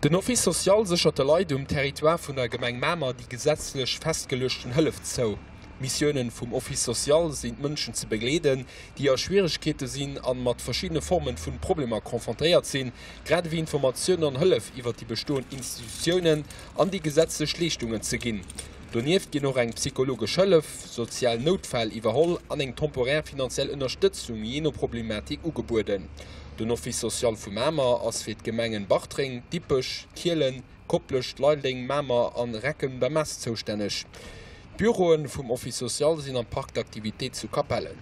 Den Office social séchert de Leit um Territoire vun der Gemeng Mamer déi gesetzlech festgeluechten Hëllef zou. D'Missiounen vum Office social sinn d'Mënschen ze begleeden, déi a Schwieregkeete sinn an mat verschiddene Formen vun Problemer confrontéiert sinn, grad ewéi Informatiounen an Hëllef iwwer déi bestoend Institutiounen an déi gesetzlech Leeschtungen ze ginn. Donieft ginn och eng psychologesch Hëllef, sozial Noutfäll iwwerholl an eng temporär finanziell Ënnerstëtzung jee no Problematik ugebueden. Den Office social vu Mamer ass fir d'Gemengen Bartreng, Dippech, Kielen, Koplescht, Leideleng, Mamer an Recken bei Mess zoustänneg. D'Büroen vum Office social sinn am Parc d'activités zu Capellen.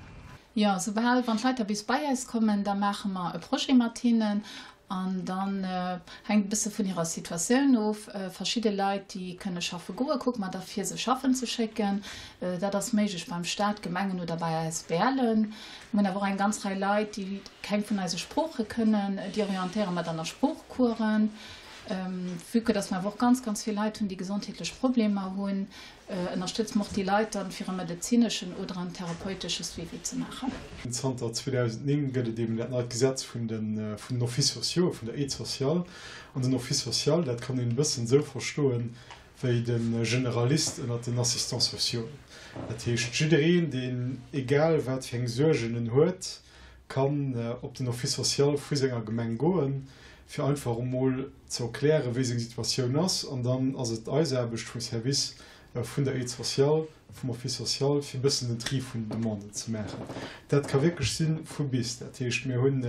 Jo, soubal wann d'Leit da bis bei eis kommen, da maache mer e Projet mat hinnen an dann hänkt e bësse vun hirer Situatioun of. Verschidde Leit, déi kënne schaffe goen, kucke mer da fir se schaffen ze schécken. Dat ass méiglech beim Staat, Gemengen oder bei ASBLen. Mir hunn awer och eng ganz Rei Leit, déi keng vun eise Sprooche kënnen. Déi orientéiere mer dann a Sproochcoursen. Vue que dass mer awer och ganz, ganz vill Leit hunn, déi gesondheetlech Problemer hunn, ënnerstëtze mer och déi Leit dann, fir e medezineschen oder en therapeutesche Suivi ze maachen. Zanter 2009 gëtt et eben dat neit Gesetz vun den Offices sociaux, vun der Aide sociale. An den Office social, dat kann een e bëssen esou verstoen, wéi de Generalist ënnert den Assistants sociaux. Dat heescht, jiddereen, deen egal wat fir eng Suergen en huet, kann op den Office social vu senger Gemeng goen, fir einfach emol ze erklären, wéi seng Situatioun ass. An dann ass et eis Aarbecht vum Service vun der Aide sociale, vum Office social, fir e bëssen den Tri vun den Demanden ze maachen. Dat ka wierklech si vu bis. Dat heescht, mir hunn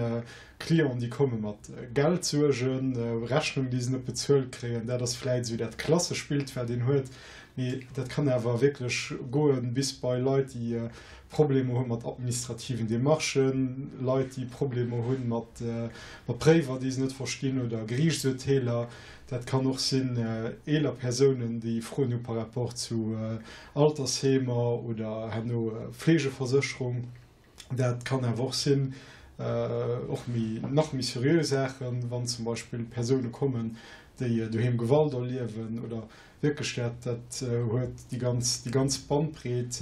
Clienten, déi komme mat Geldsuergen, Rechnungen, déi se net bezuelt kréien. Dat ass vläit esou dat klassesch Bild, wat een huet. Mee dat kann awer wierklech goe bis bei Leit, déi Problemer hu mat administrativen Demarchen, Leit, déi Problemer hu mat Bréiwer, déi se net verstinn oder Geriichtsurteeler. Dat kann och sinn eeler Persounen, déi Froen hu par rapport zu Altersheemer oder herno Fleegeversécherung. Dat kann awer och sinn och méi, nach méi seriö Saachen, wann zum Beispill Persoune kommen, déi doheem Gewalt erliewen oder wierklech dat, dat huet déi ganz, déi ganz Bandbreet.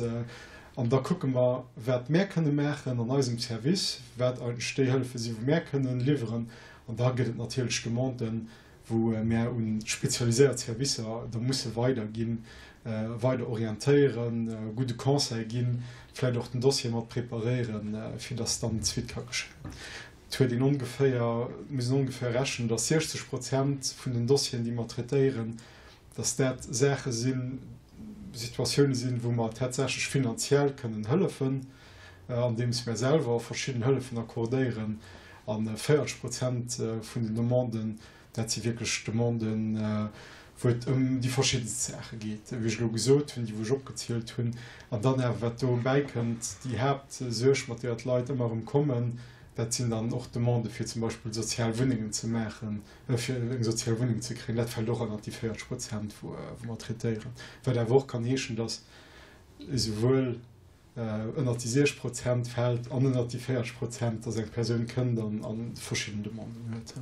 An da kucke mer, wat mär kënne maachen an eisem Service, wat eigentlech déi Hëllefe sinn, wou mär kënnen liwweren. An da gëtt et natierlech Demanden, wou mär u spezialiséiert Servicer da musse weiderginn, weider orientéieren, gudde Conseil ginn, vläicht och den Dossier mat preparéieren, fir dass dann d'Suite ka geschéien. Et huet een ongeféier, et muss een ongeféier rechnen, dass 60 Prozent vun den Dossieren, déi mer traitéieren, dass dat Saache sinn, Situatioune sinn, wou mer tatsächlech finanziell kënnen hëllefen, andeems mär selwer verschidden Hëllefen accordéieren. A 40 Prozent vun den Demanden, dat si wierklech Demanden, wou et ëm déi verschiddenst Saache geet, wéi ech elo gesot hunn, déi wou ech opgezielt hunn. An dann awer, wat do bäikënnt, déi Haaptsuerg, mat deeër d'Leit ëmmer erëm kommen, dat sinn dann och Demandë fir zum Beispill sozial Wunnengen ze maachen, fir eng sozial Wunneng ze kréien. Dat fält och ënnert déi 40 Prozent, wou mer traitéieren. Wat awer och kann heeschen, datt esouwuel ënnert déi 60 Prozent fält an ënnert déi 40 Prozent, dass eng Persoun kënnt an a verschidden Demanden huet.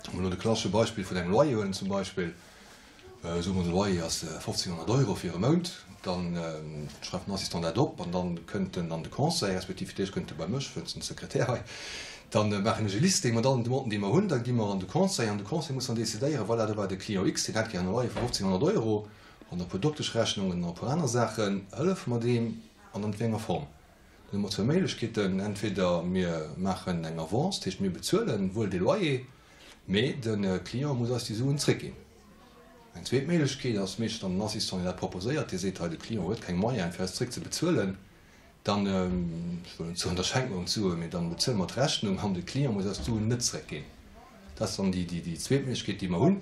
Wa mer elo de klassesche Beispill vun engem Loyer huelen zum Beispill, soe mer de Loyer ass 1.500 Euro fir e Mount, da schreift den Assistant dat op an da kënnt en an de Conseil, respektiv fir d'éischt kënnt e bei mech, wënst den Sekretär hei, da maachen ech e Listing mat allen Demanden déi mer hunn, da gi mer an de Conseil an de Conseil muss dann decidéieren, voilà, do war de Client X, deen hätt gär en Loyer vu 1.500 Euro, An e puer Dokteschrechnungen an e puer aner Saachen hëllefe mer deem an an wéi enger Form. Dann hu mer zwou Méiglechkeeten, Entweder mir maachen eng Avance, dat heescht mir bezuelen wuel dee Loyer, mee de Client muss eis déi Suen zréckginn. Eng zweet Méiglechkeet ass meeschtens dann den Assistant, deen dat proposéiert, dee seet, hei de Client huet keng Moyenen fir eis zréck ze bezuelen, dann, ech wëll net soen, da schenke mer em d'Suen, mee dann bezuele mer d'Rechnung an de Client muss eis d'Suen net zréckginn. Dat ass dann déi zweet Méiglechkeet, déi mer hunn.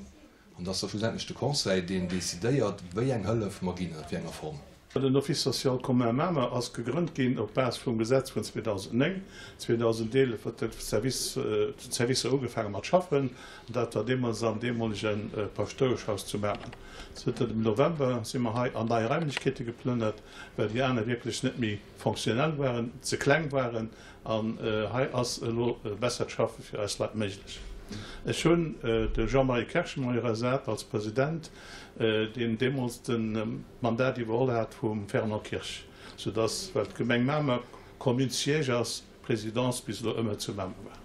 An et ass da schlussendlech de Conseil, deen decidéiert, wéi eng Hëllef mer ginn an a wéi enger Form. Den Office social commun Mamer ass gegrënnt ginn op Base vum Gesetz vun 2009. 2011 huet de Service, d'Servicer ugefaange mat schaffen, an dat war deemools am deemolege Paschtoueschhaus zu Mamer. Zënter dem November si mer hei an nei Raimlechkeete geplënnert, well déi aner wierklech net méi fonctionnel waren, ze kleng waren An hei ass elo e bessert Schaffe fir eis Leit méiglech. Ech hunn de Jean-Marie Kerschenmeuer ersat als President, deen deemools de Mandat iwwerholl hat vum Fernand Kirsch, soudass, well d'Gemeng Mamer Commune siège ass, d'Présidence bis elo ëmmer zu Mamer war.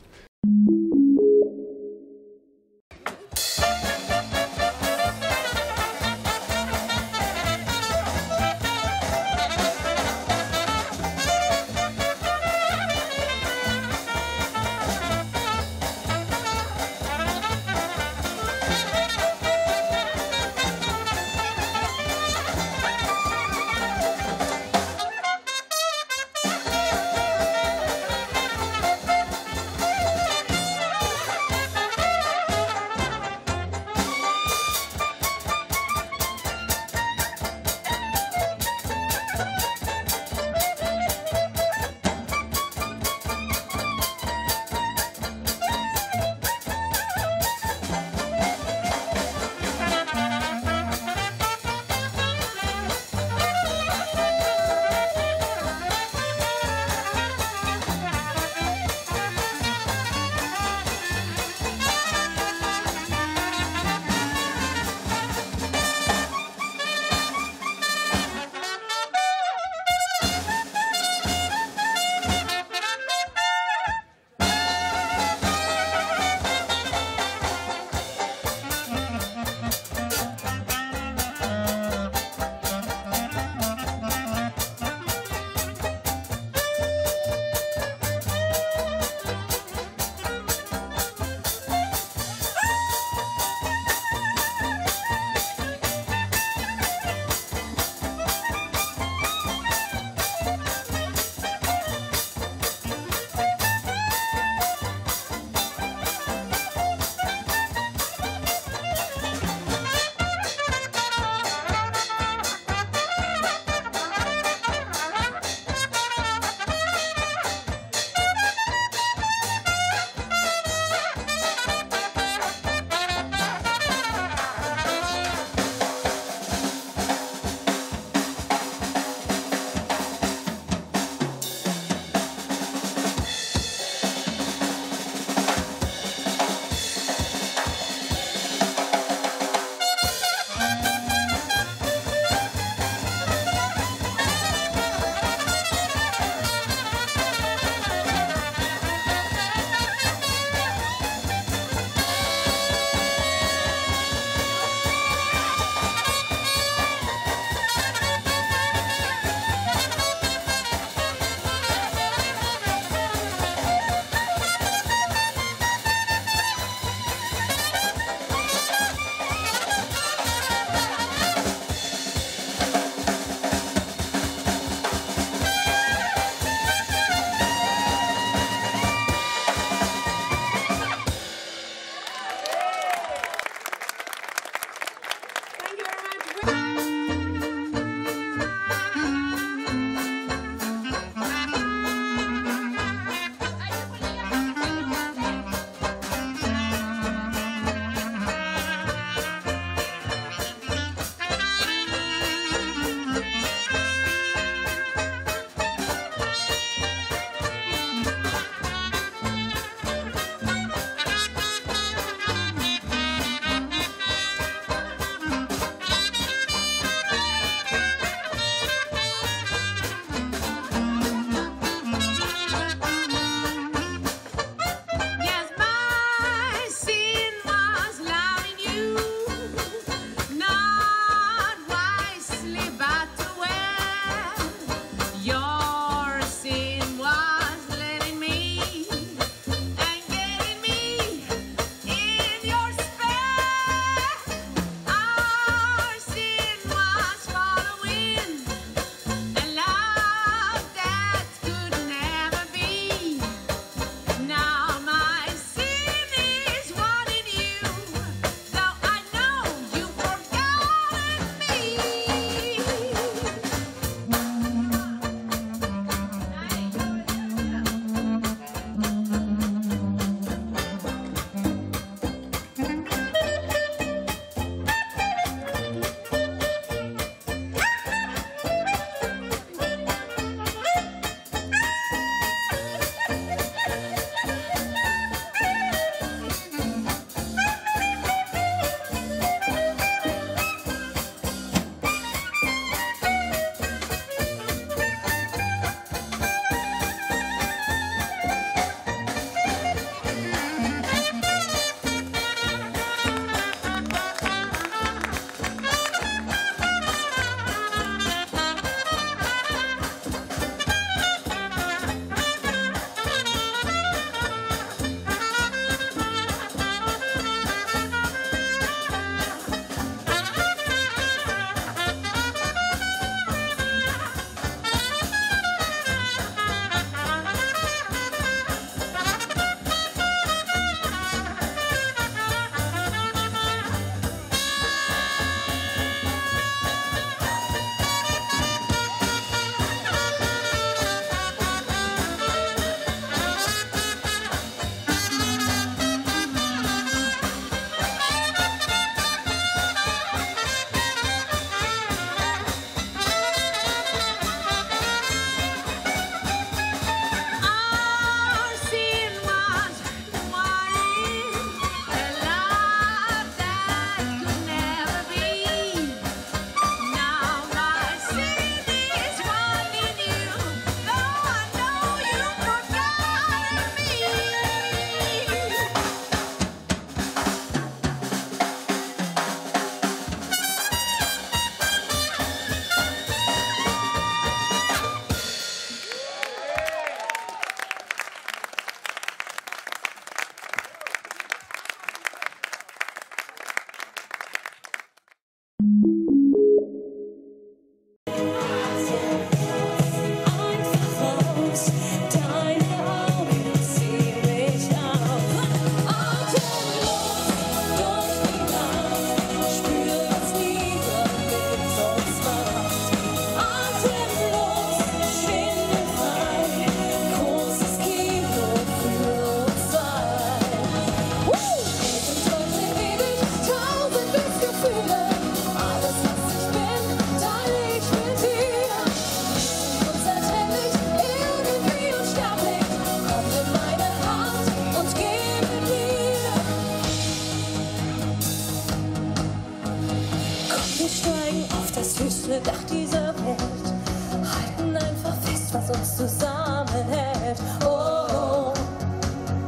was uns zusammenhält. Oh, oh,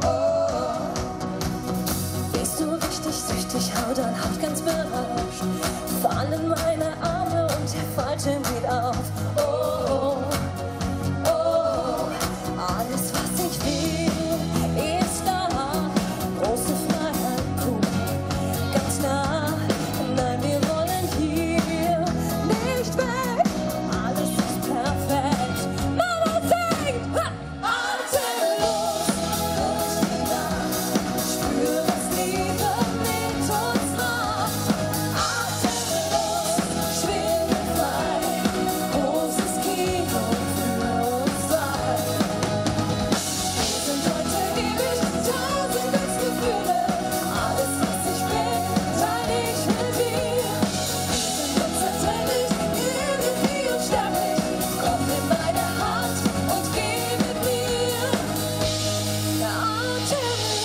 oh. Bist du richtig süchtig, Haut an Haut ganz berauscht. Fallen meine Arme und der Falten geht auf. Oh, oh, oh. Alles, was ich will, ist da. Große Freiheit pur, ganz nah. Nein, wir wollen hier nicht weg. Alles ist perfekt. Mama singt! Ha! Atemlos durch die Nacht. Spür, was Liebe mit uns macht. Atemlos, schwindelfrei. Großes Kino für uns zwei. Wir sind heute ewig, tausend Glücksgefühle. Alles, was ich bin, teile ich mit dir. Wir sind unzertrennlich, irgendwie unsterblich. Komm in meine Hand und geh mit mir. Atemlos.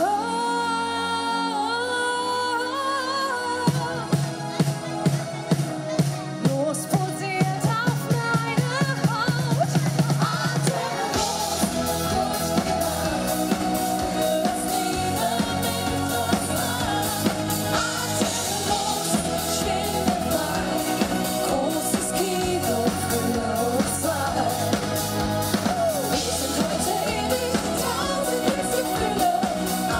Oh. Los posiert auf meine Haut. Atemlos durch die Nacht. Spür, was Liebe mit uns macht. Atemlos, schwindelfrei. Großes Kino für uns zwei. Wir sind heute ewig, tausend Glücksgefühle.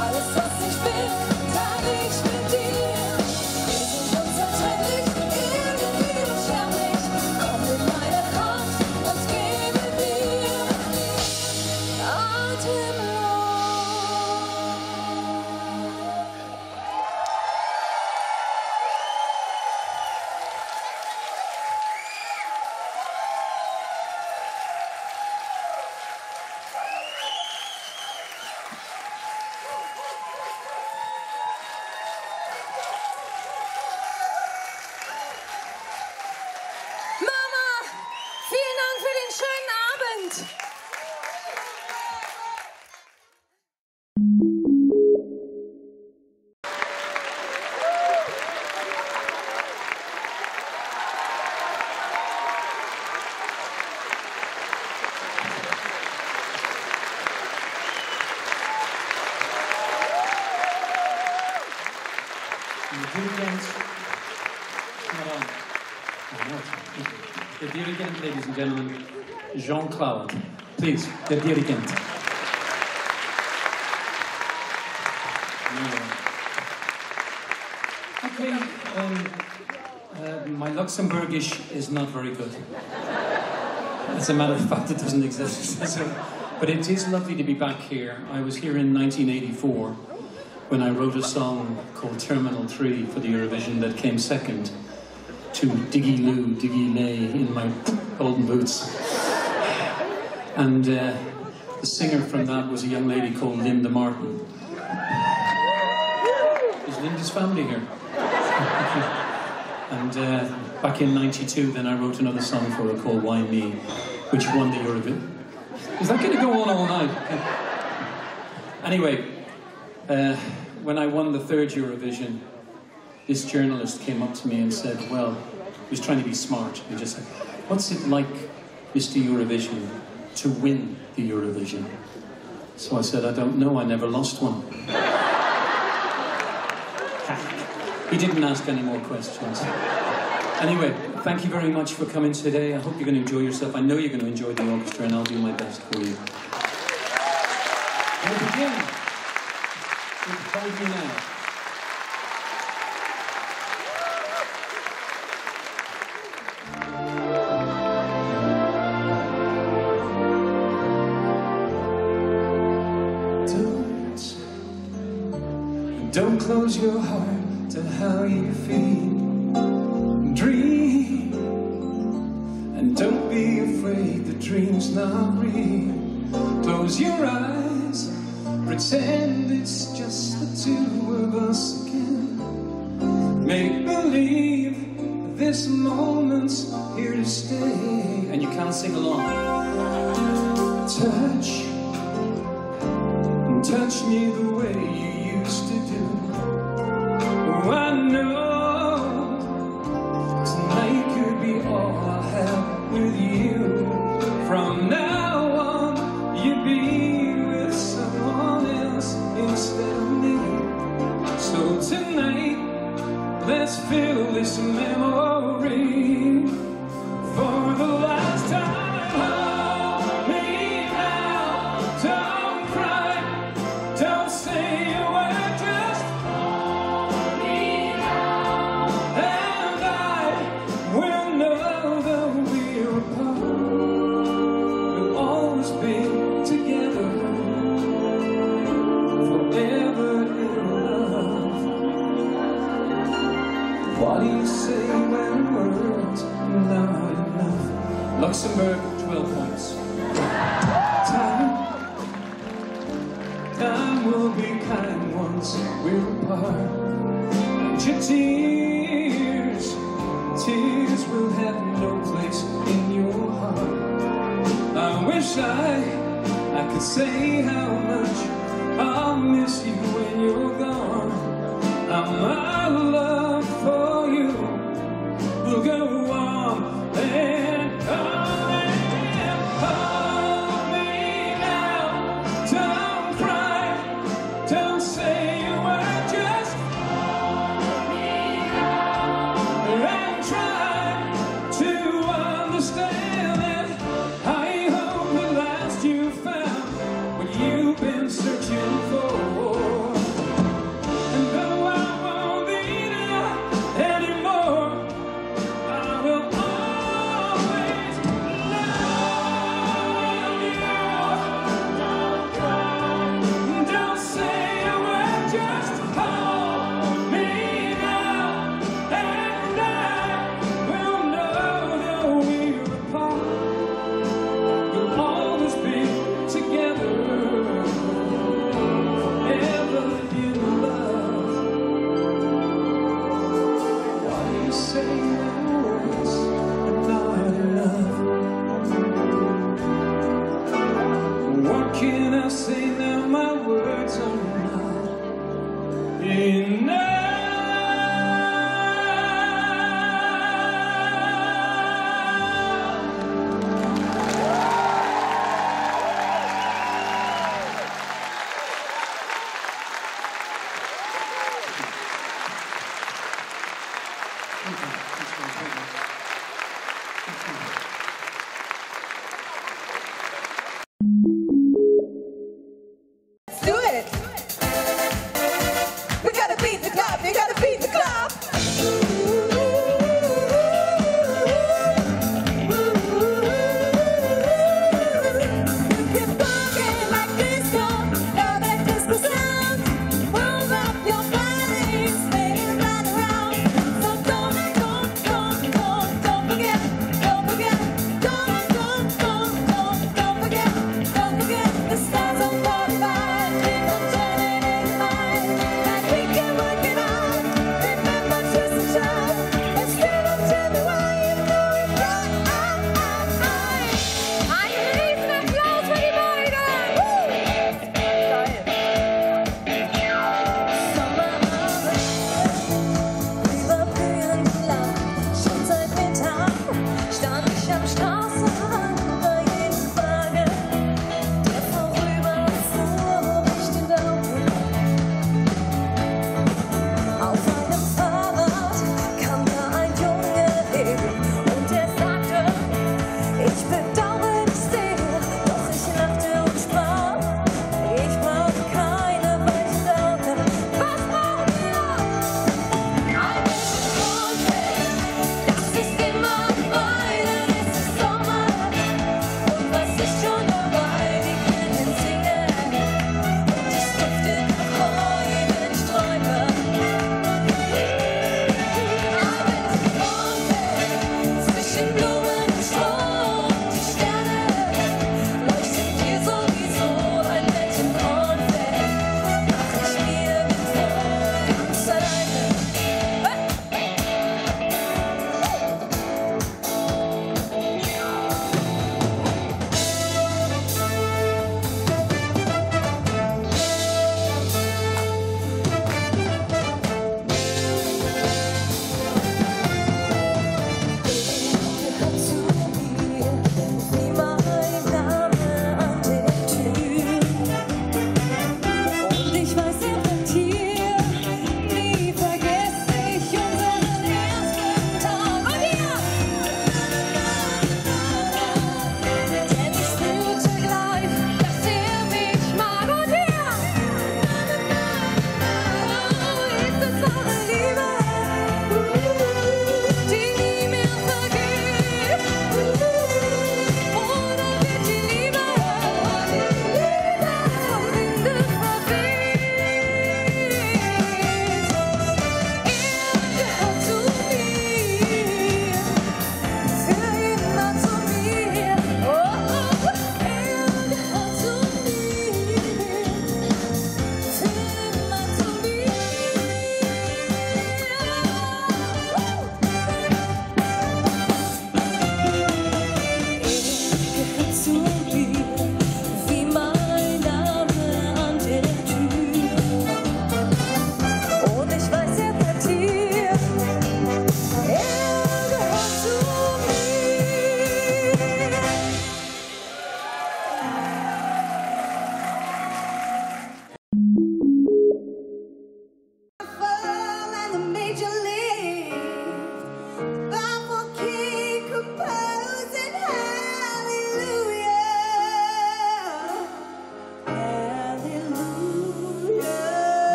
Alles, was ich bin, teile ich mit dir. Wir sind unzertrennlich, irgendwie unsterblich. Komm in meine Hand und geh mit mir. Atemlos. Mama, vielen Dank für den schönen Abend. The Dirigent, ladies and gentlemen, Jean-Claude. Please, the Dirigent. Okay, um, uh, my Luxembourgish is not very good. As a matter of fact, it doesn't exist. so, but it is lovely to be back here. I was here in 1984 when I wrote a song called Terminal 3 for the Eurovision that came second to Diggy Loo, Diggy Lay in my golden boots. And uh, the singer from that was a young lady called Linda Martin. Is Linda's family here? and uh, back in 92, then I wrote another song for her called Why Me, which won the Eurovision. Is that going to go on all night? anyway, uh, when I won the third Eurovision, this journalist came up to me and said, well, he was trying to be smart. He just said, what's it like, Mr. Eurovision, to win the Eurovision? So I said, I don't know, I never lost one. he didn't ask any more questions. Anyway, thank you very much for coming today. I hope you're going to enjoy yourself. I know you're going to enjoy the orchestra, and I'll do my best for you. We'll begin with Hold Me Now. Don't close your heart to how you feel. Dream, and don't be afraid the dream's not real. Close your eyes, pretend it's just the two of us again. Make believe this moment's here to stay. And you can't sing along. Touch, touch me the way you used to do. Oh, I know tonight could be. be all I'll have with you. From now on, you'd be with someone else instead of me. So tonight, let's fill this memory for the last time. Hold me now, don't cry, don't say a word, just hold me now. And I will know that we're apart. We'll always be together forever in love. What do you say when words are not enough? Luxembourg, 12 points. Time, time will be kind once we're apart. And your tears, tears will have no place in your heart. I wish I, I could say how much I'll miss you when you're gone. Now my love for you will go on and on and hold me now. Don't cry, don't say a word, just hold me now and try to understand that I hope at last you found what you've been searching for. And though I won't be there.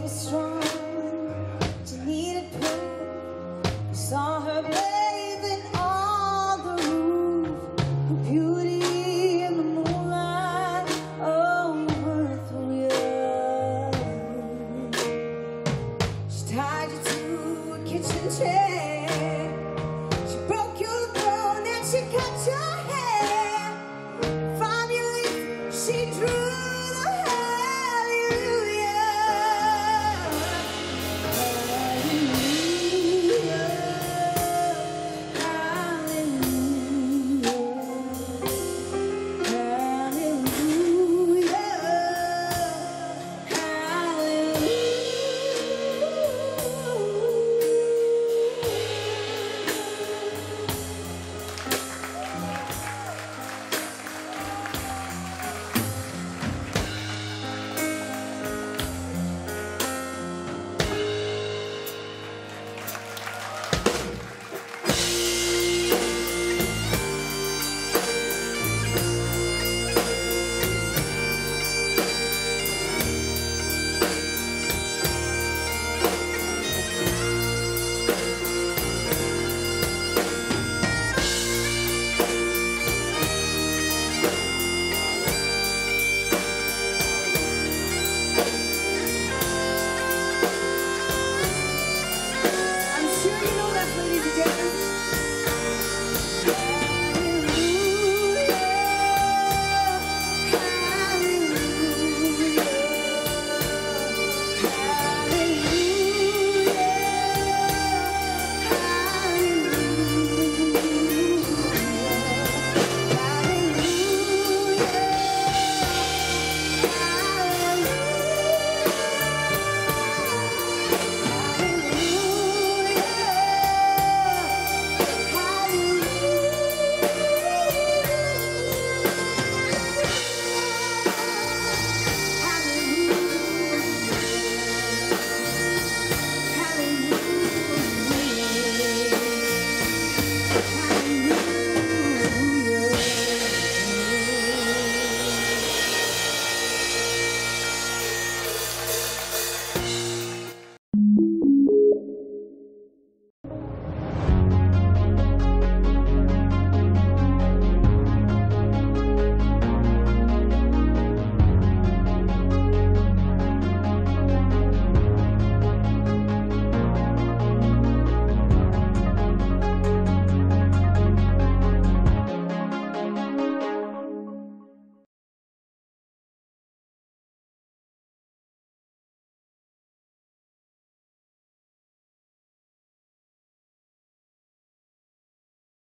be strong.